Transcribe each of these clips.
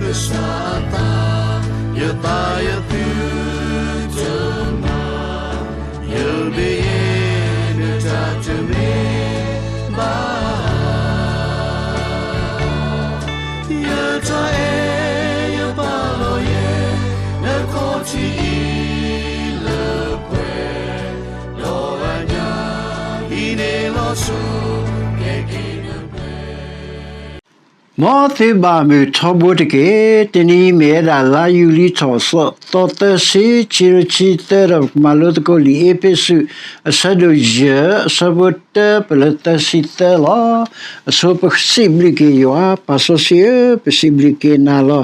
ကစၢ်အသး, ယသးယသုတမၤ, ယမ့ၢ်ယဲနတၢ်တမ့ၢ်ဘၣ်. ယတၢ်အဲၣ်ယပာ်လီၤယဲ, နခီၣ်ထံးအံၤလၢပှဲၤ, ဒီးအညၣ်အံၤန့ၣ်လီၤဆီ, ကဲက့ၤနပှဲၤ မ်သုဘၣ်မုာ်ထီဘိတက့ၢ်. တနံၤအံၤမ့ၢ်ဝဲဒၣ်လါယူၤလံထီၣ်သီ သီသၢဆံ ခံကထိခံဆံသၢ ဒီးပကမၤလိသကိးလံာ်အ့းဖ့းစူး အဆၢဒိၣ်ယဲၢ် အဆၢဖိတၢပၢၢ်လၢသၢဆံသၢလီၤ. အဆိပစံးဘျုးက့ၤယွၤ, ပၢ်စီဆှံဧၢ, ပစံးဘျုးက့ၤနၤလီၤ.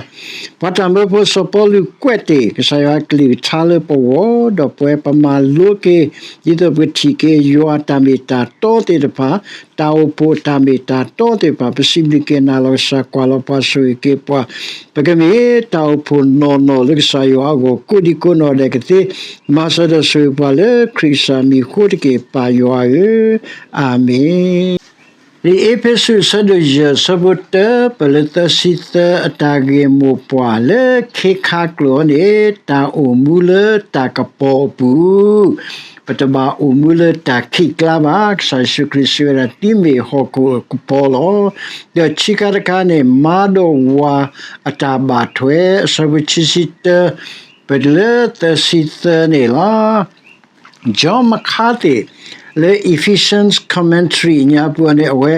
ပှၤတၢ်မၢဖိစီၤပီလူးကွဲးတ့ၢ် ကစၢ်ယွၤအကလုၢ်ကထါလၢပဂီၢ်, ဒီးပဝဲပမၤလိက့ၤ ဒ်သိးပကထံၣ်က့ၤယွၤအတၢ်မ့ၢ်တၢ်တီသ့ၣ်တဖၣ်, တၢ်အိၣ်ဖှိၣ်အတၢ်မ့ၢ်တၢ်တီသ့ၣ်တဖၣ်, ပစံးဘျုးက့ၤနၤလီၤ. ကစၢ်ကွၢ်လီၤပှၤဆိၣ်ဂ့ၤက့ၤပှၤ, ပကမ့ၢ်တၢ်အိၣ်ဖှိၣ်နီၢ်နီၢ်လၢကစၢ်ယွၤအဂီၢ် ကိးဒံကိးနီၢ်ဒဲးကသ့, မၤစၢၤဒီးဆိၣ်ဂ့ၤပှၤလၢခရံာ်ကစၢ်မံၤအဃိတက့ၢ် ပၢ်ယွၤဧၢ, အၤမ့ၣ်. လံာ်အ့းဖ့းစူး အဆၢဒိၣ်ယဲၢ် အဆၢဖိတၢပၢၢ်လၢသၢဆံသၢ အတၢ်ဂ့ၢ်မိၢ်ပှၢ်လၢခ့ခါကျိာ်အံၤန့ၣ် တၢ်အိၣ်မူလၢတၢ်ကပီၤအပူၤ, ပတဘၣ်အိၣ်မူလၢတၢ်ခံးကျါဘၣ်. ကစၢ်ယ့ၣ်ၡူးခရံာ်စံးဝဲဒၣ် သုမ့ၢ်ဟီၣ်ခိၣ်အကပီၤလီၤ. ဒီးခံခါတခါန့ၣ် မၤဒီးဝၤအတၢ်ဘၣ်ထွဲ အဆၢဖိခံဆံတၢ ပၢၢ်တုၤလၢသၢဆံသၢန့ၣ်လီၤ. John MacArthur လၢ Ephesians Commentary ညါပူၤန့ၣ် အဝဲ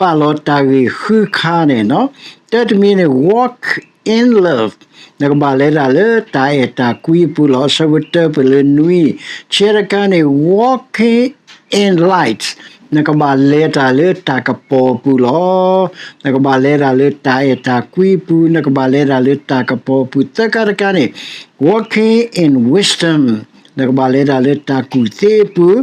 ပာ်လီၤတၢ်ဂ့ၢ်ဃုခါန့ၣ်လီၤ. တၢတမံၤန့ၣ် walk in love နကဘၣ်လဲၤတၢ်လၢတၢ်အဲၣ်တၢ်ကွံအပူၤလီၤ. အဆၢဖိတၢပၢၢ်လၢနွံ, ခံခါတခါန့ၣ် walking in light နကဘၣ်လဲၤတၢ်လၢတၢ်ကပီၤအပူၤလီၤ. နကဘၣ်လဲၤတၢ်လၢတၢ်အဲၣ်တၢ်ကွံအပူၤ, နကဘၣ်လဲၤတၢ်လၢတၢ်ကပီၤအပူၤ, သၢခါတခါန့ၣ် walking in wisdom နကဘၣ်လဲၤတၢ်လၢတၢ်ကူၣ်သ့အပူၤ,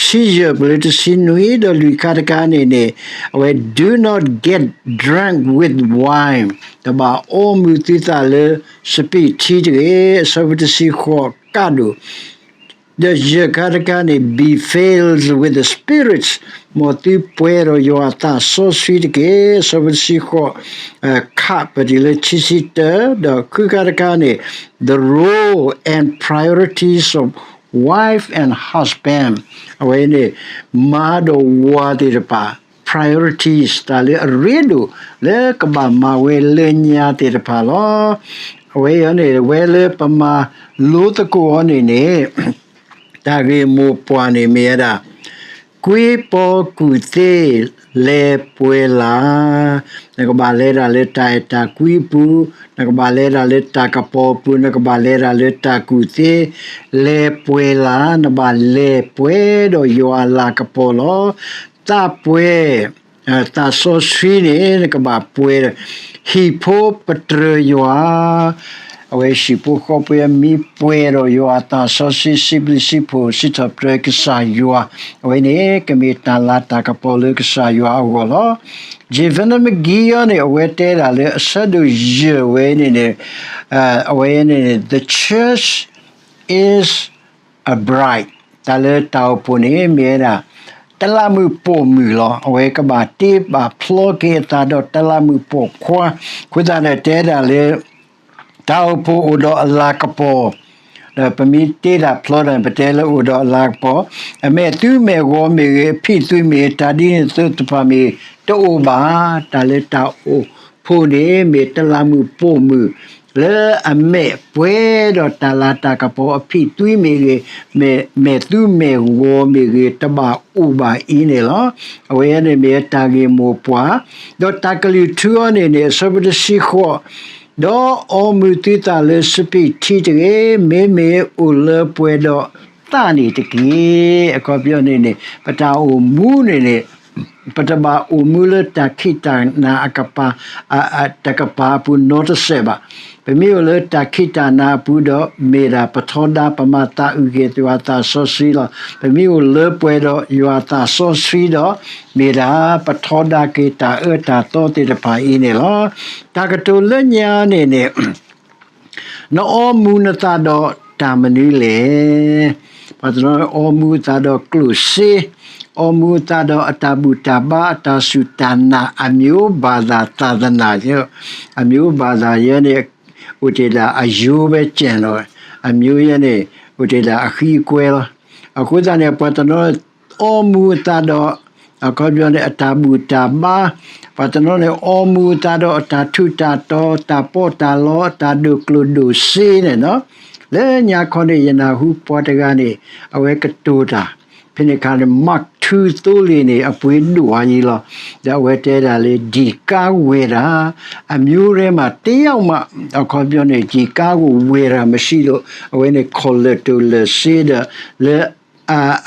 ဆံယဲၢ်ပၢၢ်လၢတဆံနွံ ဒီးလွံၢ်ခါတခါန့ၣ်န့ၣ် အဝဲ do not get drunk with wine တဘၣ်အီမူၤသုသးလၢစပံးထံတဂ့ၤ, အဆၢဖိတဆံဃိးကးဒိၣ် ဒီးယဲၢ်ခါတခါန့ၣ် be filled with the Spirit မ်သုပှဲၤဒီးယွၤအသးစီဆှံတက့ၢ်, အဆၢဖိတဆံဃိး ခးပတုၤလၢခံဆံတၢ, ဒီးဃုခါတခါန့ၣ် the role and priorities of wife and husband အဝဲန့ၣ် မါဒီးဝၤသ့ၣ်တဖၣ် priorities တၢ်လၢအရ့ဒိၣ်လၢကဘၣ်မၤဝဲလၢညါသ့ၣ်တဖၣ်လီၤ. အဝဲအံၤန့ၣ် ဝဲလၢပမၤလိသကိးအီၤန့ၣ်န့ၣ် တၢ်ဂ့ၢ်မိၢ်ပှၢ်န့ၣ်မ့ၢ်ဝဲဒၣ် ကွံပီကူၣ်သ့ လဲၤပှဲၤလၢ်, နကဘၣ်လဲၤတၢ်လၢတၢ်အဲၣ်တၢ်ကွံအပူၤ, နကဘၣ်လဲၤတၢ်လၢတၢ်ကပီၤအပူၤ, နကဘၣ်လဲၤတၢ်လၢတၢ်ကူၣ်သ့, လဲၤပှဲၤလၢ်, နဘၣ်လဲၤပှဲၤဒီးယွၤအလၤကပီၤလီၤ. သးပှဲၤ သးစီဆှံန့ၣ် နကဘၣ်ပှဲၤဒီး ဟံၣ်ဖိပတြၢၤယွၤ အဝဲဟံၣ်ဖိဃီဖိအမံၤပှဲၤဒီးယွၤအသးစီဆှံ စံးဘျုးစံးဖှိၣ်စံးထီၣ်ပတြၢၤကစၢ်ယွၤ, အဝဲန့ၣ် ကမ့ၢ်တၢ်လၤတၢ်ကပီၤလၢကစၢ်ယွၤအဂီၢ်လီၤ. Jevon McGee အံၤန့ၣ် အဝဲတဲဒၣ်လၢအဆၢဒိၣ်ယဲၢ်ဝဲန့ၣ်န့ၣ် အဝဲန့ၣ် the church is a bride တၢ်လၢတၢ်အိၣ်ဖှိၣ်န့ၣ် မ့ၢ်ဝဲဒၣ် တလးမုၣ်ပိာ်မုၣ်လီၤ. အဝဲကဘၣ်တ့ဘၣ်ဖျီက့ၤအသးဒီးတလးမုၣ်ပိာ်ခွါ, အဃိသတးဒီးတဲဒၣ်လၢ တၢ်အိၣ်ဖှိၣ်အိၣ်ဒီးအလၤကပီၤ, ဒီးပမ့ၢ်တ့တၢ်ဖျီဒီး ပတဲလၢအိၣ်ဒီးအလၤကပီၤ, အမဲာ်သူမဲာ်ဂီၤမ့ၢ်ဂ့ၤ, အဖံးသွံမ့ၢ်ဂ့ၤ, တၢ်ဒ်န့ၣ်သိးတဖၣ်မ့ၢ်တအိၣ်ဘၣ်. တၢ်လၢတၢ်အိၣ်ဖှိၣ်န့ၣ် မ့ၢ်တလးမုၣ်ပိာ်မုၣ် လၢအမဲာ်ပှဲၤဒီးတၢ်လၤတၢ်ကပီၤ အဖံးသွံမ့ၢ်ဂ့ၤ, မဲာ်သူမဲာ်ဂီၤမ့ၢ်ဂ့ၤ တဘၣ်အိၣ်ဘၣ်အံၤန့ၣ်လီၤ. အဝဲန့ၣ်မ့ၢ်တၢ်ဂ့ၢ်မိၢ်ပှၢ်, ဒီးတၢ်ကလုၢ်ထူအံၤန့ၣ်န့ၣ် အဆၢဖိတဆံဃိး, ဒီးအီမူၤသုသးလၢစပံးထံတဂ့ၤ, မ့မ့ၢ်အိၣ်လၢပှဲၤဒီးသးန့ၣ်တက့ၢ်. အခီပညီန့ၣ်န့ၣ် ပတၢ်အိၣ်မူန့ၣ်န့ၣ် ပတဘၣ်အိၣ်မူလၢတၢ်ခံးတၢ်နၤအကပၤ တကပၤအပူၤနီတစဲးဘၣ်. ပမ့ၢ်အိၣ်လၢတၢ်ခံးတၢ်နၤအပူၤဒီး မ့ၢ်ဒၣ်ပထီဒါပမၤသးအုးက့ၤယွၤအသးစီဆှံလီၤ. ပမ့ၢ်အိၣ်လၢပှဲၤဒီးယွၤအသးစီဆှံဒီး မ့ၢ်ဒၣ်ပထီဒါက့ၤတၢ်အၢတၢ်သီသ့ၣ်တဖၣ်အံၤန့ၣ်လီၤ. တၢ်ကတိၤလၢညါန့ၣ်န့ၣ် နအီမူၤနသးဒီးတၢ်မနုၤလဲၣ်. ပ ပှၤတနီၤန့ၣ်အီမူၤအသးဒီးကျိၣ်စ့, အီမူၤအသးဒီးအတၢ်ဘူၣ်တၢ်ဘါ အတၢ်စူၢ်တၢ်နာ် အမျိုးဘာသာသာသနာ အမျိုးဘာသာယဲန့ၣ် အိၣ်တ့ၢ်ဒၣ်အယိဝဲကဲၣ်လီၤ, အမျိုးယဲန့ၣ် အိၣ်တ့ၢ်ဒၣ်အဃံအကွဲလီၤ. အဃိသတးန့ၣ် ပှၤတနီၤအီမူၤအသးဒီး အခီပညီန့ၣ် အတၢ်ဘူၣ်တၢ်ဘါ, ပှၤတနီၤန့ၣ် အီမူၤအသးဒီးအတၢ်ထူးတၢ်တီၤ တၢ်ပီးတၢ်လီ တၢ်ဒိၣ်ကျိၣ်ဒိၣ်စ့န့ၣ်လီၤ. လၢညါခီန့ၣ် ယနၢ်ဟူပှၤတဂၤန့ၣ် အဝဲကတိၤတၢ် ဖဲန့ၣ်အခါန့ၣ် Mark two သိလ့ၣ်န့ၣ် အပှ့ၤဒိၣ်အါယံၤလီၤ. ဒီးအဝဲတဲဒၣ်လၢ ဒံၣ်ကါဝဲၤဒၣ် အမျိုးထဲမှာ တစ်ယောက်မှ အခီပညီန့ၣ် ဒံၣ်ကါဝဲၤဒၣ် မရှိလို့ အဝဲန့ၣ် ခီၣ်လၢာ်တိၢ်လၢာ်စ့ဒီး လၢ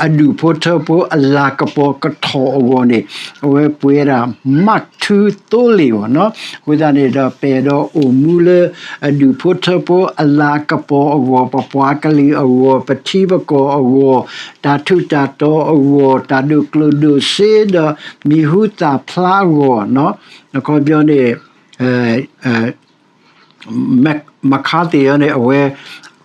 အဒူၣ်ဖိထၢဖိအလၤကပီၤကထီၣ်အဂီၢ်န့ၣ် အဝဲပှ့ၤဒၣ် Mark two သိလ့ၣ်ဘၣ်နီၤ. အဃိသတးန့ၣ်ဒီး ပအဲၣ်ဒိးအိၣ်မူလၢ အဒူၣ်ဖိထၢဖိအလၤကပီၤအဂီၢ် ပပှၤကလုာ်အဂီၢ် ပထံပကီၢ်အဂီၢ် တၢ်ထူးတၢ်တီၤအဂီၢ် တၢ်ဒိၣ်ကျိၣ်ဒိၣ်စ့ဒီး မံၤဟူသၣ်ဖျါအဂီၢ်နီၤ. အခီပညီန့ၣ် McCarthy န့ၣ် အဝဲ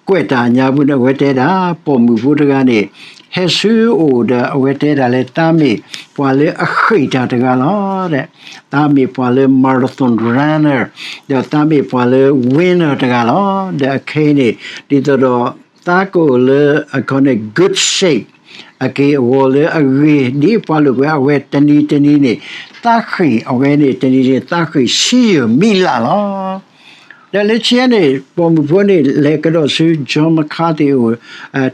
ကွဲးတၢ်ညါပူၤန့ၣ် အဝဲတဲဒၣ် ပိာ်မုၣ်ဖိတဂၤန့ၣ် ဟဲဆူအအိၣ်ဒီး အဝဲတဲဒၣ်လၢ သးမ့ၢ်ပှၤလၢအဃ့ၢ်တၢ်တဂၤလီၤ. သးမ့ၢ်ပှၤလၢ marathon runner ဒီးသးမ့ၢ်ပှၤလၢ winner တဂၤလီၤ. ဒီးအခဲအံၤန့ၣ် ဒ်သိးဒီး သးကအိၣ်လၢ အခီန့ၣ် good shape အက့ၢ်အဂီၤလၢအဂ့ၤ ဒ်ပှၤလိာ်ကွဲ အဝဲတနံၤတနံၤန့ၣ် သးဃ့ၢ်အဝဲန့ၣ် တနံၤန့ၣ် သးဃ့ၢ်ဆံယဲၢ်မံလးလီၤ. ဒီးလၢခံန့ၣ် ပိာ်မုၣ်ဖိန့ၣ် လဲၤကဒီးဆူ John McCarthy အအိၣ်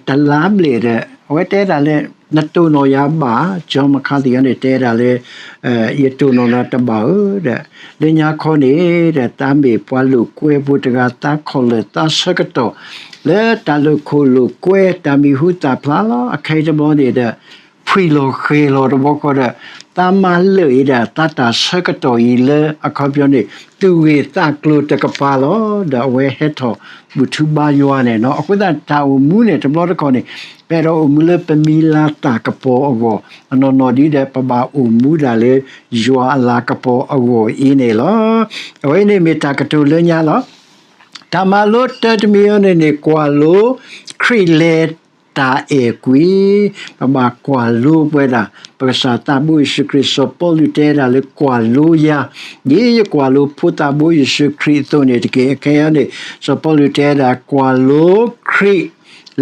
တလါဘျဲၣ်ဒီး အဝဲတဲဒၣ်လၢ နတိၢ်နီၣ်ယၤဘၣ် John McCarthy န့ၣ် တဲဒၣ်လၢ ယတိၢ်နီၣ်နၤတဘၣ်ဧၢ ဒီး လၢညါခီန့ၣ်ဒီး သးမ့ၢ်ပှၤလိာ်ကွဲဖိတဂၤ သးခီၣ်လၢာ်သးဆၢကတီၢ် လၢတၢ်လိာ်ခိၣ်လိာ်ကွဲ တၢ်မံၤဟူသၣ်ဖျါလီၤ. အခဲအံၤတဘျီန့ၣ်ဒီး ဖှံလီၤဃဲၤလီၤတဘျီဃီဒီး သးမၤလၢာ်အံၤဒၣ် သးတၢ်ဆၢကတီၢ်အံၤလၢ အခီပညီန့ၣ် သူၣ်ဂ့ၢ်သးကျိၤတကပၤလီၤ. ဒီးအဝဲဟဲထီၣ်ဘူၣ်ထူဘါယွၤန့ၣ်နီၤ. အဃိသတး တၢ်အိၣ်မူန့ၣ် တဘျီတခီၣ်န့ၣ် ပအဲၣ်ဒိးအိၣ်မူလၢပမံၤလၤသၣ်ကပီၤအဂီၢ် အနီၢ်နီၢ်ဒ်ဒီး ပဘၣ်အိၣ်မူဒၣ်လၢ ယွၤအလၤကပီၤအဂီၢ်အံၤန့ၣ်လီၤ. အဝဲန့ၣ်မ့ၢ်တၢ်ကတိၤလၢညါလီၤ. တၢ်မၤလိတၢတမံၤအံၤန့ၣ်န့ၣ် ကွၢ်လိ ခရံာ်လဲၤတၢ်အဲၣ်ကွံာ်, ပဘၣ်ကွၢ်လိပဝဲဒၣ် ပကစၢ်သးဘိယ့ၣ်ၡူးခရံာ် စီၤပီလူးတဲဒၣ်လၢကွၢ်လိယၤ, ဒ်ယကွၢ်လိဖိသးဘိယ့ၣ်ၡူးခရံာ်အသိးန့ၣ်တက့ၢ်. အခဲအံၤန့ၣ် စီၤပီလူးတဲဒၣ် ကွၢ်လိခရံာ်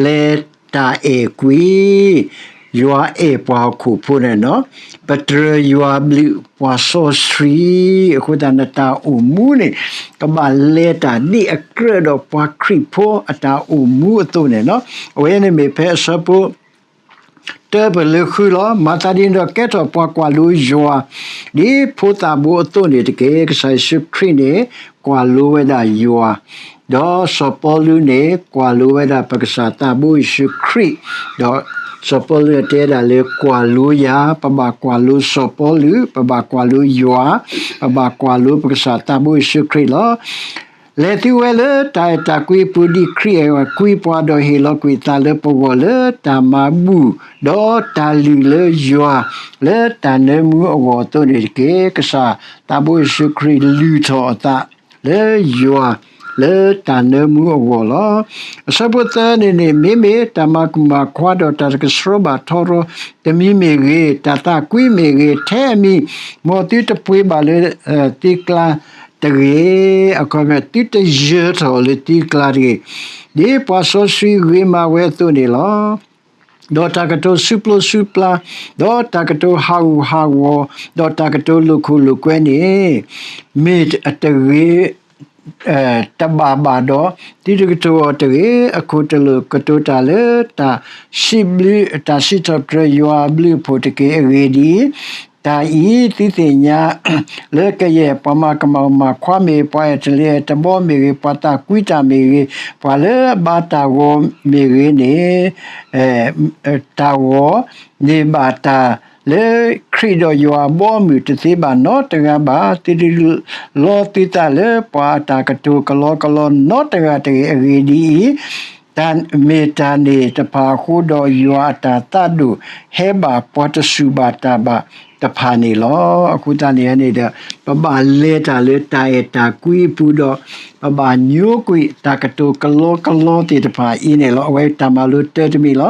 လဲၤတၢ်အဲၣ်ကွံာ် ယွၤအဲၣ်ပှၤဟီၣ်ခိၣ်ဖိန့ၣ်နီၤ, ပတြၢၤယွၤအဘျုး ပှၤစီဆှံ, အဃိသတးနတၢ်အိၣ်မူန့ၣ် ကဘၣ်လဲၤတၢ်ဒ်အကြၢးဒီးပှၤခရံာ်ဖိအတၢ်အိၣ်မူအသိးန့ၣ်နီၤ. အဝဲန့ၣ်မ့ၢ်ဖဲအဆၢဖိ တၢပလၢဃုလီၤ. မၤသးဒ်န့ၣ်ဒီးကဲထီၣ်ပှၤကွၢ်လိယွၤ ဒ်ဖိသၣ်ဘိအသိးန့ၣ်တက့ၢ်. ကစၢ်ယ့ၣ်ၡူးခရံာ်န့ၣ် ကွၢ်လိဝဲဒၣ်ယွၤ, ဒီးစီၤပီလူးန့ၣ် ကွၢ်လိဝဲဒၣ်ပကစၢ်သးဘိယ့ၣ်ၡူးခရံာ်, ဒီးစီၤပီလူးန့ၣ်တဲဒၣ်လၢကွၢ်လိယၤ, ပဘၣ်ကွၢ်လိစီၤပီလူး, ပဘၣ်ကွၢ်လိယွၤ, ပဘၣ်ကွၢ်လိပကစၢ်သးဘိယ့ၣ်ၡူးခရံာ်လီၤ. လဲၤသုဝဲလၢတၢ်အဲၣ်တၢ်ကွံအပူၤ ဒ်ခရံာ်အဲၣ်ကွံပှၤဒီးဟ့ၣ်လီၤကွံာ်အသးလၢပဂီၢ်လၢတၢ်မၤဘူၣ်, ဒီးတၢ်လုၢ်လၢယွၤ လၢတၢ်နၢမူအဂီၢ်အသိးန့ၣ်တက့ၢ်. ကစၢ်သးဘိယ့ၣ်ၡူးခရံာ်လုၢ်ထီၣ်အသး လၢယွၤ လၢတၢ်နၢမူအဂီၢ်လီၤ. အဆၢဖိသၢန့ၣ်န့ၣ် မ့မ့ၢ်တၢ်မၤကူၣ်မၤခွါဒီးတၢ်တကဆှီဘၣ်ထီရီၤတမံၤမ့ၢ်ဂ့ၤ, တၢ်သးကွံမ့ၢ်ဂ့ၤ, ထဲအမံၤ မ်သုတပှ့ၤဘၣ်လၢ သံကျါတဂ့ၤ, အခီပညီ သုတယၢၤထီၣ်လၢသံကျါတဂ့ၤ, ဒ်ပှၤစီဆှံဂ့ၤမးဝဲအသိးန့ၣ်လီၤ. ဒီးတၢ်ကတိၤစူးပျိးစူးပျါ, ဒီးတၢ်ကတိၤဟးဂူာ်ဟးဂီၤ, ဒီးတၢ်ကတိၤလိာ်ခိၣ်လိာ်ကွဲန့ၣ် မ့ၢ်အတဂ့ၤ တဘၣ်ဘၣ်ဒီး သုတကတိၤအီၤတဂ့ၤ. အခိၣ်တလိာ်ကတိၤတၢ်လၢတၢ်စံးဘျုး တၢ်စံးထီၣ်ပတြၢၤယွၤအဘျုးအဖှိၣ်တက့ၢ်. အဂ့ၢ်ဒ်အံၤ, တၢ်အံၤ သုသ့ၣ်ညါ လၢကယဲၢ်ပှၤမၤကမၣ်မၤခွါမ့ၢ်ဂ့ၤ, ပှၤအဲၣ်တလ့အဲၣ်တဘီမ့ၢ်ဂ့ၤ, ပှၤသးကွံတၢ်မ့ၢ်ဂ့ၤ, ပှၤလၢအဘါတၢ်ဂီၤမ့ၢ်ဂ့ၤန့ၣ် တၢ်ဂီၤန့ၢ်ဘၣ်တၢ်လၢခရံာ်ဒီးယွၤအဘီအမုၢ်တသ့ဘၣ်နီတဂၤဘၣ်. သုတလီသုသးလၢပှၤအတၢ်ကတိၤကလီကလီနီတဂၤတဂ့ၤ. အဂ့ၢ်ဒ်အံၤ, တၢ်မ့ၢ်တၢ်န့ၣ်တဖၣ်အဃိဒီး ယွၤအတၢ်သးဒိၣ်ဟဲဘၣ်ပှၤတစူၢ်ဘၣ်တၢ်ဘၣ်တဖၣ်န့ၣ်လီၤ. အဃိသတးန့ၣ်န့ၣ်ဒီး ပဘၣ်လဲၤတၢ်လၢတၢ်အဲၣ်တၢ်ကွံအပူၤဒီး ပဘၣ်ညိကွံာ်တၢ်ကတိၤကလီကလီသ့ၣ်တဖၣ်အံၤန့ၣ်လီၤ. အဝဲတၢ်မၤလိတၢတမံၤလီၤ.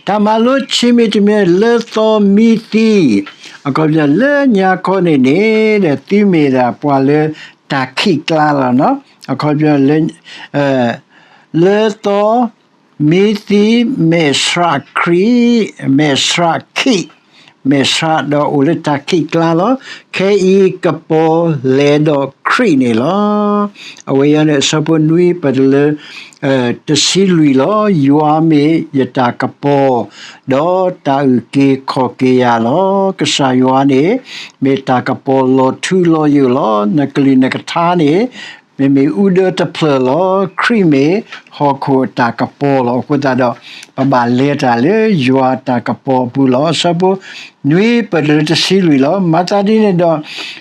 တၢ်မၤလိဆံးမံၤတမံၤ လၢသီမံသံ, အခီပညီလၢညါခီန့ၣ်န့ၣ် ဒီးသုမ့ၢ်ဒၣ်ပှၤလၢတၢ်ခံးကျါလီၤနီၤ. အခီပညီလၢ လၢသီ မံသံ မဲာ်ဆှးခရံာ်, မဲာ်ဆှးခံး, မဲာ်ဆှးဒီးအိၣ်လၢတၢ်ခံးကျါလီၤ. ခဲအံၤကပီၤလဲၤဒီးခရံာ်န့ၣ်လီၤ. အဝဲအံၤန့ၣ် အဆၢဖိနွံ ပတုၤလၢ တဆံလွံၢ်လီၤ. ယွၤမ့ၢ်ယတၢ်ကပီၤ, ဒီးတၢ်အုၣ်က့ၤခီၣ်က့ၤယၤလီၤ. ကစၢ်ယွၤန့ၣ် မ့ၢ်တၢ်ကပီၤလီၤထူလီၤယိာ်လီၤ. နကလုၢ်နကထါန့ၣ် မ့မ့ၢ်အူဒၢတဖျၢၣ်လီၤ. ခရံာ်မ့ၢ်ဟီၣ်ခိၣ်အတၢ်ကပီၤလီၤ. အဃိသတးဒီး ပဘၣ်လဲၤတၢ်လၢယွၤအတၢ်ကပီၤအပူၤလီၤ. အဆၢဖိနွံ ပတုၤလၢတဆံလွံၢ်လီၤ. မၤသးဒ်န့ၣ်ဒီး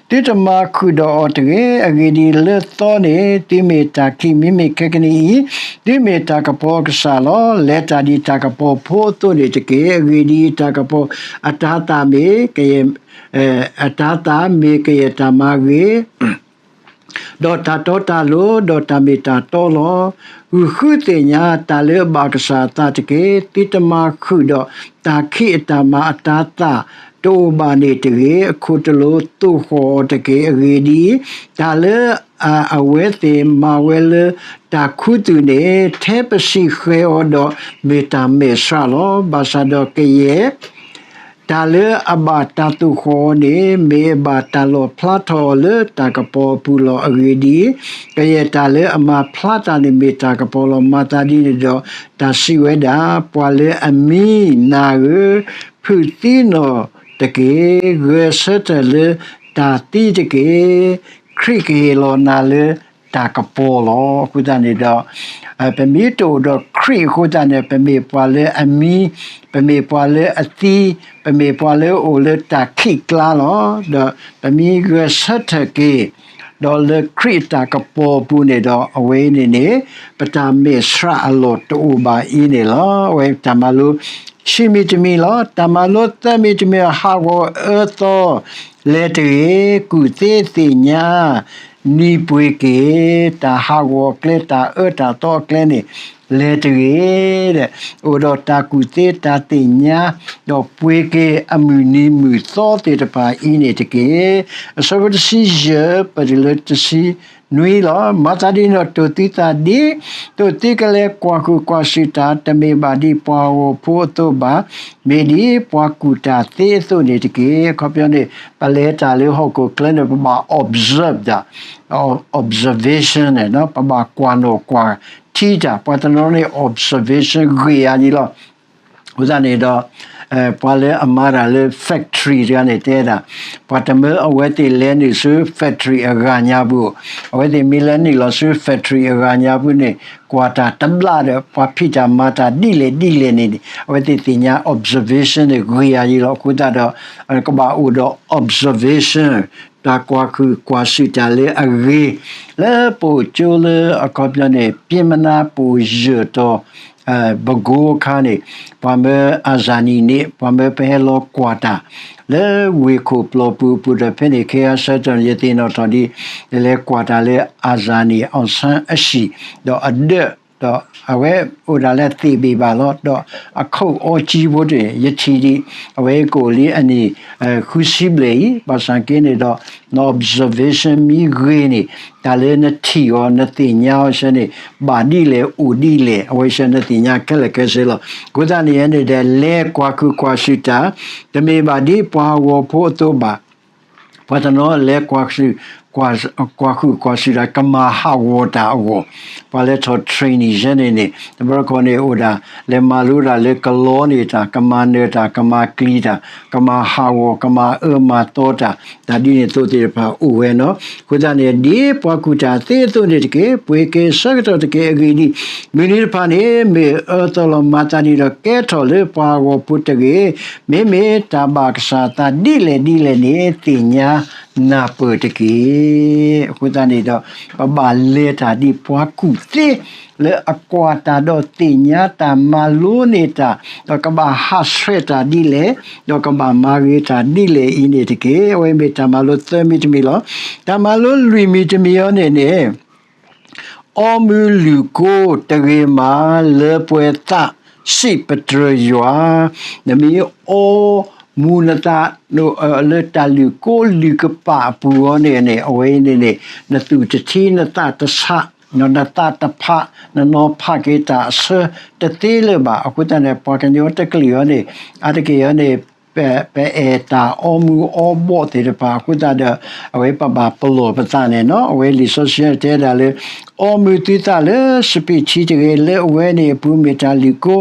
သုတမၤဃုာ်ဒီးအီၤတဂ့ၤ. အဂ့ၢ်ဒ်အံၤ, လၢသီန့ၣ် သုမ့ၢ်တၢ်ခံး, မ့မ့ၢ်ခဲကနံၣ်အံၤ သုမ့ၢ်တၢ်ကပီၤအကစၢ်လီၤ. လဲၤတၢ်ဒ်တၢ်ကပီၤဖိအသိးန့ၣ်တက့ၢ်. အဂ့ၢ်ဒ်အံၤ, တၢ်ကပီၤအတၤသၣ်မ့ၢ်ကယဲၢ် အတၤသၣ်မ့ၢ်ကယဲၢ်တၢ်မၤဂ့ၤ ဒီးတၢ်တီတၢ်လိၤ, ဒီးတၢ်မ့ၢ်တၢ်တီလီၤ. ဂုာ်ဃုသ့ၣ်ညါတၢ်လၢအဘၣ်ကစၢ်အသးတက့ၢ်. သုတမၤဃုာ်ဒီးတၢ်ခံးအတၢ်မၤအတၤသၣ်တအိၣ်ဘၣ်န့ၣ်တဂ့ၤ. အခိၣ်တလိၤသိၣ်ဃီၣ်အီၤတက့ၢ်. အဂ့ၢ်ဒ်အံၤ, တၢ်လၢအဝဲသ့ၣ်မၤဝဲလၢတၢ်ခူသူၣ်န့ၣ် ထဲပစံးဃဲၤအီၤဒီး မ့ၢ်တၢ်မဲာ်ဆှးလီၤ. ဘၣ်ဆၣ်ဒီးကယဲၢ် တၢ်လၢအဘၣ်တၢ်သိၣ်ဃီၣ်အီၤန့ၣ် မ့ၢ်အဘၣ်တၢ်လီၣ်ဖျါထီၣ်အီၤလၢတၢ်ကပီၤအပူၤလီၤ. အဂ့ၢ်ဒ်အံၤ, ကယဲၢ်တၢ်လၢအမၤဖျါတၢ်န့ၣ်မ့ၢ်တၢ်ကပီၤလီၤ. မၤသးဒ်န့ၣ်ဒီး တၢ်စံးဝဲဒၣ်, ပှၤလၢအမံနၢ်ဧၢ, ဖုးသံနီၣ်တက့ၢ်. ဂဲၤဆၢထၢၣ်လၢတၢ်သံတက့ၢ်. ခရံာ်ကဟ့ၣ်လီၤနၤလၢတၢ်ကပီၤလီၤ. အဃိသတးန့ၣ်ဒီး ပမ့ၢ်တအိၣ်ဒီးခရံာ်အဃိသတးန့ၣ် ပမ့ၢ်ပှၤလၢအမံ, ပမ့ၢ်ပှၤလၢအသံ, ပမ့ၢ်ပှၤလၢအအိၣ်လၢတၢ်ခံးကျါလီၤ. ဒီးပမ့ၢ်ဂဲၤဆၢထၢၣ်က့ၤ ဒီးလၢခရံာ်အတၢ်ကပီၤအပူၤန့ၣ်ဒီး အဝဲအံၤန့ၣ်န့ၣ် ပတၢ်မဲာ်ဆှးအလီၢ်တအိၣ်ဘၣ်အံၤန့ၣ်လီၤ. အဝဲတၢ်မၤလိ ဆံမံၤတမံၤလီၤ. တၢ်မၤလိသၢမံၤတမံၤ ဟးဂီၤအၢသီ လဲၤတဂ့ၤ, ကူၣ်သ့သ့ၣ်ညါ နံၤပှ့ၤက့ၤ, တၢ်ဟးဂီၤအကျဲ တၢ်အၢတၢ်သီအကျဲန့ၣ် လဲၤတဂ့ၤ ဒီး အိၣ်ဒီးတၢ်ကူၣ်သ့တၢ်သ့ၣ်ညါ, ဒီးပှ့ၤက့ၤအမုၢ်နံၤမုၢ်သီသ့ၣ်တဖၣ်အံၤန့ၣ်တက့ၢ်. အဆၢဖိတဆံယဲၢ် ပတုၤလၢတဆံနွံလီၤ. မၤသးဒ်န့ၣ်ဒီး တိၢ်သုသးဒ်သိးသုကလဲၤကွၢ်ဃုာ်ကွၢ်စူၣ်တၢ်, တမ့ၢ်ဘၣ်ဒ်ပှၤဟးဂီၤဖိအသိးဘၣ်, မ့ၢ်ဒ်ပှၤကူၣ်တၢ်သ့အသိးန့ၣ်တက့ၢ်. အခီပညီန့ၣ် ပလဲၤတၢ်လၢဟီၣ်ခိၣ်ချၢန့ၣ် ပဘၣ် observe တၢ်, observation န့ၣ် ပဘၣ်ကွၢ်နီၣ်ကွၢ်ထံတၢ်, ပှၤတနီၤန့ၣ် observation ဂ့ၤအါယံၤလီၤ. အဃိသတးန့ၣ်ဒီး ပှၤလၢအမၤတၢ်လၢ factory တဂၤန့ၣ်တဲဒၣ်, ပှၤတမၢအဝဲသ့ၣ်လဲၤနုာ်ဆူ factory အဂၤညါပူၤ, အဝဲသ့ၣ်မ့ၢ်လဲၤနုာ်လီၤဆူ factory အဂၤညါပူၤန့ၣ် ကွၢ်တၢ်တဘျီဒီး ပှၤဖံးတၢ်မၤတၢ်ဒ်လဲၣ်ဒ်လဲၣ်န့ၣ် အဝဲသ့ၣ်သ့ၣ်ညါ observation န့ၣ်ဂ့ၤအါယံၤလီၤ. အဃိသတးဒီး ကဘၣ်အိၣ်ဒီး observation တၢ်ကွၢ်ဃုာ်ကွၢ်စူၣ်တၢ်လၢအဂ့ၤ လၢပအိၣ်ကၠိလၢအခီပညီန့ၣ် ပျဉ်းမနါပအိၣ်ယၢၢ်တီၤ ပကိအခါန့ၣ် ပှၤမၢအၤစၤနံၤန့ၣ် ပှၤမၢပဟဲလီၤကွၢ်တၢ် လၢဝ့ၢ်ခိၣ်ပျီပူၤအပူၤဒီး ဖဲန့ၣ် ခဲအံၤဆၢကတီၢ်န့ၣ် ယသ့ၣ်နီၣ်ထီၣ်ဒ် လဲၤကွၢ်တၢ်လၢအၤစၤနံၤ အောင်ဆန်းအရှိန် ဒီးအဒၢး ဒီးအဝဲအိၣ်ဒၣ်လၢအသ့ၣ်ဘ့ၣ်ဘၣ်လီၤ. ဒီးအခိၣ်အီကၠံဖိတ့ၢ် ယထံၣ်ဒံး အဝဲကအိၣ်လံအနံၣ် ဃုဆံဘျဲၣ်အံၤ ဘၣ်ဆၣ်က့န့ၣ်ဒီး န observation မ့ၢ်ဂ့ၤန့ၣ် တၢ်လၢနထံၣ်အီၤ နသ့ၣ်ညါအီၤဆၢန့ၣ် ဘၣ်ဒ်လဲၣ်အိၣ်ဒ်လဲၣ် အဝဲဆၢနသ့ၣ်ညါခဲလၢာ်ခဲဆ့လီၤ. အဃိသတးန့ၣ်န့ၣ်ဒီး လဲၤကွၢ်ဃုာ်ကွၢ်စူၣ်တၢ် တမ့ၢ်ဘၣ်ဒ်ပှၤဟးဂီၤဖိအသိးဘၣ် ပှၤတနီၤလဲၤကွၢ်ဃုာ် ကွၢ်ဃုာ်ကွၢ်စူၣ်တၢ် ကမၤဟးဂီၤတၢ်အဂီၢ်, ပှၤလဲၤထီၣ် training ယဲန့ၣ်န့ၣ် တဘျီတခီၣ်န့ၣ်အိၣ်ဒၣ် လဲၤမၤလိတၢ်လၢကလီန့ၢ်တၢ် ကမၤနၢၤတၢ် ကမၤကျံၤတၢ် ကမၤဟးဂီၤ ကမၤအၢမၤသီတၢ် တၢ်ဒ်န့ၣ်အသိးသ့ၣ်တဖၣ်အိၣ်ဝဲနီၤ. အဃိသတးန့ၣ် ဒ်ပှၤကူၣ်တၢ်သ့အသိးန့ၣ်တက့ၢ် ပှ့ၤက့ၤဆၢကတီၢ်တက့ၢ် အဂ့ၢ်ဒ်အံၤ မုၢ်နံၤတဖၣ်န့ၣ် မ့ၢ်အၢသီလီၤ မၤသးဒ်ဒီး ကဲထီၣ်လၢပှၤဟးဂီၤဖိတဂ့ၤ, မ့မ့ၢ်တၢ်ဘၣ်ကစၢ်အသးဒ်လဲၣ်ဒ်လဲၣ်န့ၣ် သ့ၣ်ညါနၢ်ပၢၢ်တက့ၢ်. အဃိသတးန့ၣ်ဒီး ပဘၣ်လဲၤတၢ်ဒ်ပှၤကူၣ်သ့ လၢအကွၢ်တၢ်ဒီးသ့ၣ်ညါတၢ် မၤလိန့ၢ်တၢ် ဒီးကဘၣ်ဟးဆှဲးတၢ်ဒ်လဲၣ် ဒီးကဘၣ်မၤဂ့ၤတၢ်ဒ်လဲၣ်အံၤန့ၣ်တက့ၢ်. အဝဲမ့ၢ်တၢ်မၤလိသၢမံၤတမံၤလီၤ. တၢ်မၤလိလွံၢ်မံၤတမံၤအံၤန့ၣ်န့ၣ် အီမူၤလုၢ်ကိတဂ့ၤမး လၢပှဲၤသး စံးပတြၢၤယွၤ, နမ့ၢ်အီမူၤနသး လၢတၢ်လုၢ်ကိလုၢ်ကပာ်အပူၤအီၤန့ၣ်န့ၣ် အဝဲအံၤန့ၣ်န့ၣ် နသူၣ်တထံ နသးတဆး နသးတဖး နနီၤဖးက့ၤတၢ်အဆၢတသ့လၢၤဘၣ်. အဃိသတးန့ၣ် ပှၤကညီတကလုာ်အီၤန့ၣ် အါတက့ၢ်အီၤန့ၣ် ပအဲၣ်တၢ်အီမူၤအီဘှီးသ့ၣ်တဖၣ်အဃိသတးဒီး အဝဲပဘၣ်ပလီၢ်ပသးန့ၣ်နီၤ. အဝဲလံာ်စီဆှံတဲဒၣ်လၢ အီမူၤသုသးလၢစပံးထံတဂ့ၤ, လၢအဝဲန့ၣ်အပူၤမ့ၢ်တၢ်လုၢ်ကိ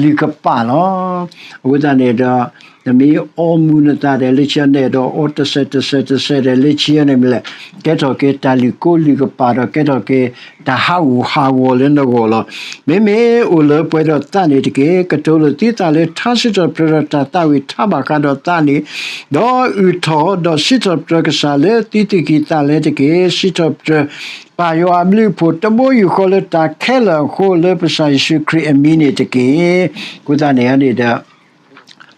လုၢ်ကပာ်လီၤ. အဃိသတးန့ၣ်ဒီး နမ့ၢ်အီမူၤနသးဒီး လၢခံန့ၣ်ဒီး အီတစဲးတစဲးတစဲးဒီး လၢခံန့ၣ်မ့ၢ်လဲၣ် ကဲထီၣ်က့ၤတၢ်လုၢ်ကိလုၢ်ကပာ်ဒီး ကဲထီၣ်က့ၤတၢ်ဟးဂူာ်ဟးဂီၤလၢနဂီၢ်လီၤ. မ့မ့ၢ်အိၣ်လၢပှဲၤဒီးသးန့ၣ်တက့ၢ်. ကတိၤလိာ်သုသးလၢထါစံးထီၣ်ပတြၢၤဒီးတၢ်သးဝံၣ်ထါဘၣ်ဃးဒီးသးန့ၣ်, ဒီးအုၣ်ထီၣ်ဒီးစံးထီၣ်ပတြၢၤကစၢ်လၢသုသူၣ်ကံၢ်သးလဲတက့ၢ်. စံးထီၣ်ပတြၢၤပၢ်ယွၤအဘျုးအဖှိၣ်တဘိယူၢ်ဃီလၢတၢ်ခဲလၢာ်အဃိ လၢပကစၢ်ယ့ၣ်ၡူးခရံာ်အမံၤန့ၣ်တက့ၢ်. အဃိသတးန့ၣ်န့ၣ်ဒီး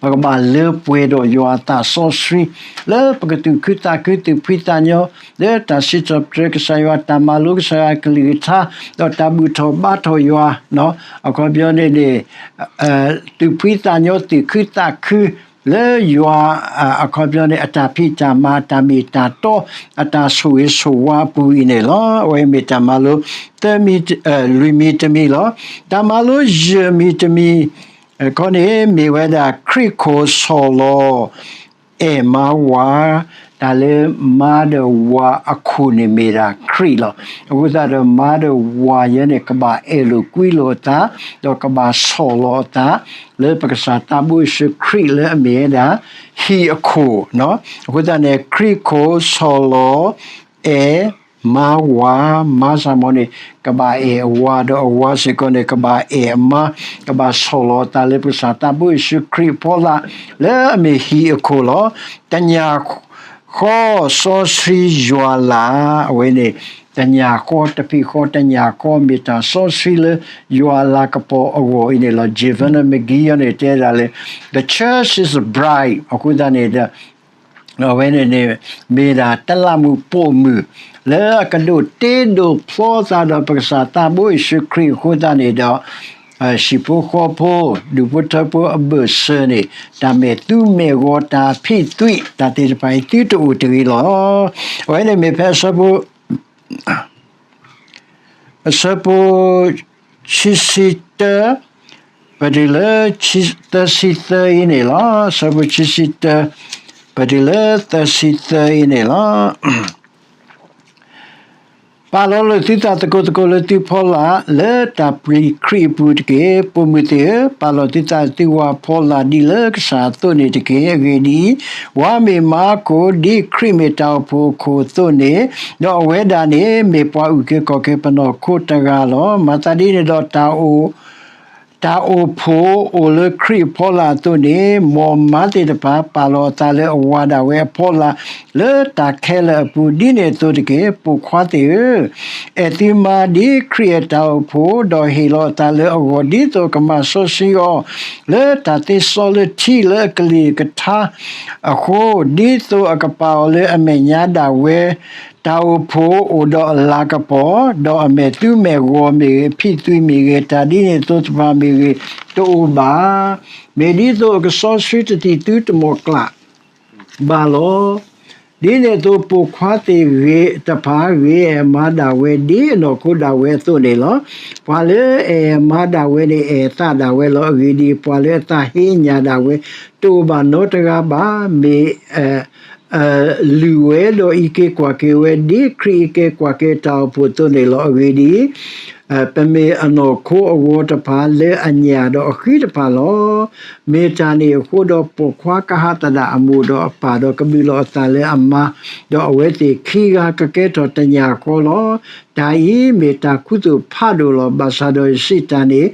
ပကဘၣ်လၢပှဲၤဒီးယွၤအသးစီဆှံ လၢပကသူၣ်ခုသးခု သူၣ်ဖှံသးညီ လၢတၢ်စံးထီၣ်ပတြၢၤကစၢ်ယွၤ တၢ်မၤလိကစၢ်ယွၤကလုၢ်ကထါ ဒီးတၢ်ဘူၣ်ထီၣ်ဘါထီၣ်ယွၤ အခီပညီန့ၣ်န့ၣ် သူၣ်ဖှံသးညီ သူၣ်ခုသးခု လၢယွၤ အခီပညီန့ၣ် အတၢ်ဖံးတၢ်မၤ အတၢ်မ့ၢ်တၢ်တီ အတၢ်ဆိၣ်ဂ့ၤဆိၣ်ဝါအပူၤအံၤန့ၣ်လီၤ. အဝဲမ့ၢ်တၢ်မၤလိ သၢမံၤ လွံၢ်မံၤတမံၤလီၤ. တၢ်မၤလိယဲၢ်မံၤတမံၤ ခီန့ၣ် မ့ၢ်ဝဲဒၣ်ခရံာ်ခိၣ်ဆီၣ်လီၤ အဲၣ်မါဝၤ, တၢ်လၢမါဒီးဝၤအခိၣ်န့ၣ် မ့ၢ်ဒၣ်ခရံာ်လီၤ. အဃိသတးဒီး မါဒီးဝၤယဲန့ၣ် ကဘၣ်အဲၣ်လိာ်ကွံလိာ်အသး ဒီးကဘၣ်ဆီၣ်လီၤအသး လၢပကစၢ်သးဘိယ့ၣ်ၡူးခရံာ်လၢအမ့ၢ်ဝဲဒၣ် ဟံၣ်အခိၣ်, အဃိသတးန့ၣ် ခရံာ်ခိၣ်ဆီၣ်လီၤ အဲၣ်မါဝၤ, မါစ့ၢ်ကီးန့ၣ် ကဘၣ်အဲၣ်အဝၤ ဒီးအဝၤစ့ၢ်ကီးန့ၣ် ကဘၣ်အဲၣ်အမါ, ကဘၣ်ဆီၣ်လီၤအသးလၢပကစၢ်သးဘိယ့ၣ်ၡူးခရံာ်အဖီလာ် လၢအမ့ၢ်ဟံၣ်အခိၣ်လီၤ. တညၣ်ဃီစီဆှံယွၤလၢ်, အဝဲန့ၣ် တညၣ်ဃီတဖံးဃီ တညၣ်ဃီမ့ၢ်တၢ်စီဆှံလၢယွၤအလၤကပီၤအဂီၢ်အံၤန့ၣ်လီၤ. Javon McGee န့ၣ် တဲဒၣ်လၢ The church is a bride အဃိသတးန့ၣ်ဒီး အဝဲန့ၣ်န့ၣ် မ့ၢ်ဒၣ်တလးမူးပိာ်မုၣ် လၢအကဒိးတ့ဒိးဖျီသးဒီးပကစၢ်သးဘိယ့ၣ်ၡူးခရံာ်အဃိသတးန့ၣ်ဒီး ဟံၣ်ဖိဃီဖိ ဒူၣ်ဖိထၢဖိအဘၢၣ်စၢၤန့ၣ် တၢ်မဲာ်သူမဲာ်ဂီၤ တၢ်ဖံးသွံၣ် တၢ်သ့ၣ်တဖၣ်အံၤသုတအိၣ်တဂ့ၤလီၤ. အဝဲန့ၣ်မ့ၢ်ဖဲအဆၢဖိ အဆၢဖိ ခံဆံတၢ ပတုၤလၢ သၢဆံသၢအံၤန့ၣ်လီၤ. အဆၢဖိခံဆံတၢ ပတုၤလၢသၢဆံသၢအံၤန့ၣ်လီၤ. ပာ်လီၤလိာ်သုသးသကိးသကိးလၢသုဖီလာ် လၢတၢ်ပှ့ၤခရံာ်အပူၤတက့ၢ်. ပိာ်မုၣ်သ့ၣ်ဧၢ, ပာ်လီၤသုသးသုဝၤဖီလာ်ဒ်လၢကစၢ်အသိးန့ၣ်တက့ၢ်. အဂ့ၢ်ဒ်အံၤ, ဝၤမ့ၢ်မါအခိၣ် ဒ်ခရံာ်မ့ၢ်တၢ်အိၣ်ဖှိၣ်အခိၣ်အသိးန့ၣ်, ဒီးအဝဲဒၣ်န့ၣ် မ့ၢ်ပှၤအုၣ်က့ၤခီၣ်က့ၤပနီၢ်ခိတဂၤလီၤ. မၤသးဒ်န့ၣ်ဒီး တၢ်အိၣ် တၢ်အိၣ်ဖှိၣ်အိၣ်လၢခရံာ်အဖီလာ်အသိးန့ၣ်, မ်မါသ့ၣ်တဖၣ် ပာ်လီၤအသးလၢအဝၤဒၣ်ဝဲအဖီလာ် လၢတၢ်ခဲလၢာ်အပူၤ ဒ်န့ၣ်အသိးတက့ၢ်. ပိာ်ခွါသ့ၣ်ဧၢ, အဲၣ်သုမါဒ်ခရံာ်အဲၣ်တၢ်အိၣ်ဖှိၣ်, ဒီးဟ့ၣ်လီၤအသးလၢအဂီၢ် ဒ်သိးအကမၤစီဆှံအီၤ လၢတၢ်သ့စီလၢထံလၢအကလုၢ်ကထါအဃိ, ဒ်သိးအကပာ်အီၤလၢအမဲာ်ညါဒၣ်ဝဲ တၢ်အိၣ်ဖှိၣ်အိၣ်ဒီးအလၤကပီၤ, ဒီးအမဲာ်သူမဲာ်ဂီၤမ့ၢ်ဂ့ၤ, အဖံးသွံၣ်မ့ၢ်ဂ့ၤ, တၢ်ဒ်န့ၣ်အသိးတဖၣ်မ့ၢ်ဂ့ၤ, တအိၣ်ဘၣ်. မ့ၢ်ဒ်သိးအကစီဆှံတသံၣ်သုတမီၢ်ကျၢ်ဘၣ်လီၤ. ဒ်န့ၣ်အသိး ပိာ်ခွါသ့ၣ်ဂ့ၤတဖၣ် ဂ့ၤအဲၣ်မါဒၣ်ဝဲ ဒ်အနီၢ်ခိဒၣ်ဝဲအသိးန့ၣ်လီၤ. ပှၤလၢအအဲၣ်မါဒၣ်ဝဲန့ၣ် အဲၣ်သးဒၣ်ဝဲလီၤ. အဂ့ၢ်ဒ်အံၤ, ပှၤလၢအသးဟ့ညၣ်ဒၣ်ဝဲ တအိၣ်ဘၣ်နီတဂၤဘၣ်. မ့ၢ် လုၢ်ဝဲဒီးအံးက့ၤကွၢ်က့ၤဝဲ ဒ်ခရံာ်အံးက့ၤကွၢ်က့ၤတၢ်အိၣ်ဖှိၣ်အသိးန့ၣ်လီၤ. အဂ့ၢ်ဒ်အံၤ, ပမ့ၢ်အနီၢ်ခိအဂီၤတဖၣ် လၢအညၣ်ဒီးအဃံတဖၣ်လီၤ. မ့ၢ်တၢ်န့ၣ်အဃိဒီး ပိာ်ခွါကဟးသဒၣ်အမိၢ်ဒီးအပၢ်ဒီးကဘုၣ်လီၤအသးလၢအမါ, ဒီးအဝဲသ့ၣ်ခံဂၤကကဲထီၣ်တညၣ်ဃီလီၤ. တၢ်အံၤမ့ၢ်တၢ်ခူသူၣ်ဖးဒိၣ်လီၤ. ဘၣ်ဆၣ်ဒီးယစံးတၢ်န့ၣ်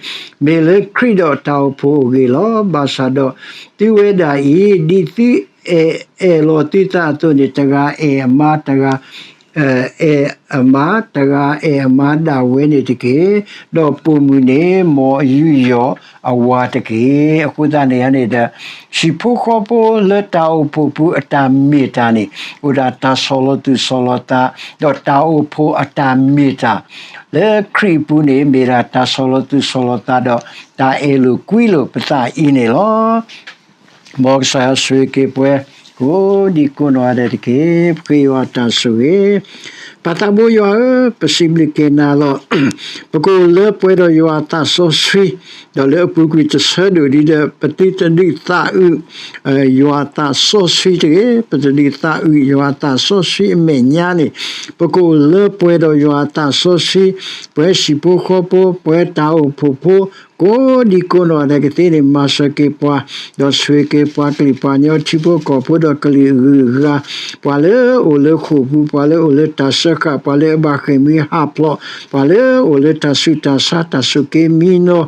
မ့ၢ်လၢခရံာ်ဒီးတၢ်အိၣ်ဖှိၣ်အဂ့ၢ်လီၤ. ဘၣ်ဆၣ်ဒီးသုဝဲဒၣ်အံၤ ဒ်သုအဲၣ်အဲၣ်လီၤသုသးအသိးန့ၣ် တဂၤအဲၣ်အမါ တဂၤ အဲၣ်အမါတဂၤ အဲၣ်အမါဒၣ်ဝဲန့ၣ်တက့ၢ်. ဒီးပိာ်မုၣ်န့ၣ် မ်အယူးယီၣ်အဝၤတက့ၢ်. အဃိသတးန့ၣ်န့ၣ်ဒီး ဟံၣ်ဖိဃီဖိလၢတၢ်အိၣ်ဖှိၣ်ပူၤအတၢ်မ့ၢ်တၢ်န့ၣ် အိၣ်ဒၣ်တၢ်ဆီၣ်လီၤသူၣ်ဆီၣ်လီၤသး, ဒီးတၢ်အိၣ်ဖှိၣ်အတၢ်မ့ၢ်တၢ် လၢခရံာ်အပူၤန့ၣ် မ့ၢ်ဒၣ်တၢ်ဆီၣ်လီၤသူၣ်ဆီၣ်လီၤသးဒီး တၢ်အဲၣ်လိာ်ကွံလိာ်ပသးအံၤန့ၣ်လီၤ. မ်ကစၢ်ယွၤဆိၣ်ဂ့ၤက့ၤပှၤ ကိးဒံကိးနီၢ်ဂၤဒဲးတက့ၢ်. ပဃ့ယွၤတၢ်ဆိၣ်ဂ့ၤ. ပၢ်သးဘိယွၤဧၢ, ပစံးဘျုးက့ၤနၤလီၤ. ပကအိၣ်လၢပှဲၤဒီးယွၤအသးစီဆှံ, ဒီးလၢအပူၤကွံာ်တဆၢဒိၣ်ဒံးဒီး ပသုတဒုးသးအုး ယွၤအသးစီဆှံတဂ့ၤ. ပတဒုးသးအုးယွၤအသးစီဆှံအမဲာ်ညါန့ၣ်, ပကအိၣ်လၢပှဲၤဒီးယွၤအသးစီဆှံ, ပှၤဟံၣ်ဖိဃီဖိ, ပှၤတၢ်အိၣ်ဖှိၣ်ဖိ, ကိးဒံကိးနီၢ်ဂၤဒဲးကသ့န့ၣ် မၤစၢၤက့ၤပှၤ, ဒီးဆိၣ်ဂ့ၤက့ၤပှၤကလုာ်ပှၤကညီထံဖိကီၢ်ဖိဒီးကလုာ်အဂုၤအဂၤ, ပှၤလၢအအိၣ်လၢဃိာ်ပူၤ, ပှၤလၢအအိၣ်လၢတၢ်စၢဃာ်, ပှၤလၢအဘၣ်ဃ့ၢ်မှံဟးဖျိး, ပှၤလၢအအိၣ်လၢတၢ်ဆူးတၢ်ဆါ, တၢ်ဆိၣ်က့ၤမံနီၤ,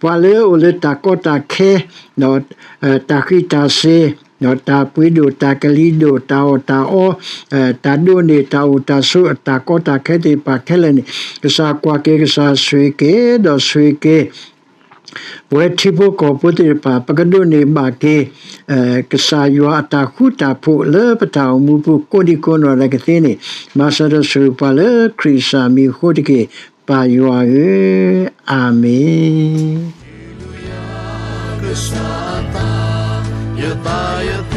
ပှၤလၢအအိၣ်လၢတၢ်ကီတၢ်ခဲ, ဒီးတၢ်ဃံးတၢ်စ့ၤ, ဒီးတၢ်ပှ့ၤဒိၣ်တၢ်ကလံၤဒိၣ်, တၢ်အီၣ်တၢ်အီ, တၢ်ဒိးန့ၢ်တၢ်အိၣ်တၢ်ဆိး, တၢ်ကီတၢ်ခဲသ့ၣ်တဖၣ်ခဲလၢာ်န့ၣ်, ကစၢ်ကွၢ်က့ၤ, ကစၢ်ဆိၣ်ဂ့ၤက့ၤ, ဒီးဆိၣ်ဂ့ၤက့ၤ ပဝဲထံဖိကီၢ်ဖိသ့ၣ်တဖၣ် ပကဒိးန့ၢ်ဘၣ်က့ၤ ကစၢ်ယွၤအတၢ်ဃူတၢ်ဖိးလၢပတၢ်အိၣ်မူပူၤ ကိးဒံကိးနီၢ်ဂၤဒဲးကသ့န့ၣ်, မၤစၢၤဒီးဆိၣ်ဂ့ၤပှၤလၢခရံာ်ကစၢ်မံၤအဃိတက့ၢ်, ပၢ်ယွၤဧၢ, အၤမ့ၣ်. ယသးယသ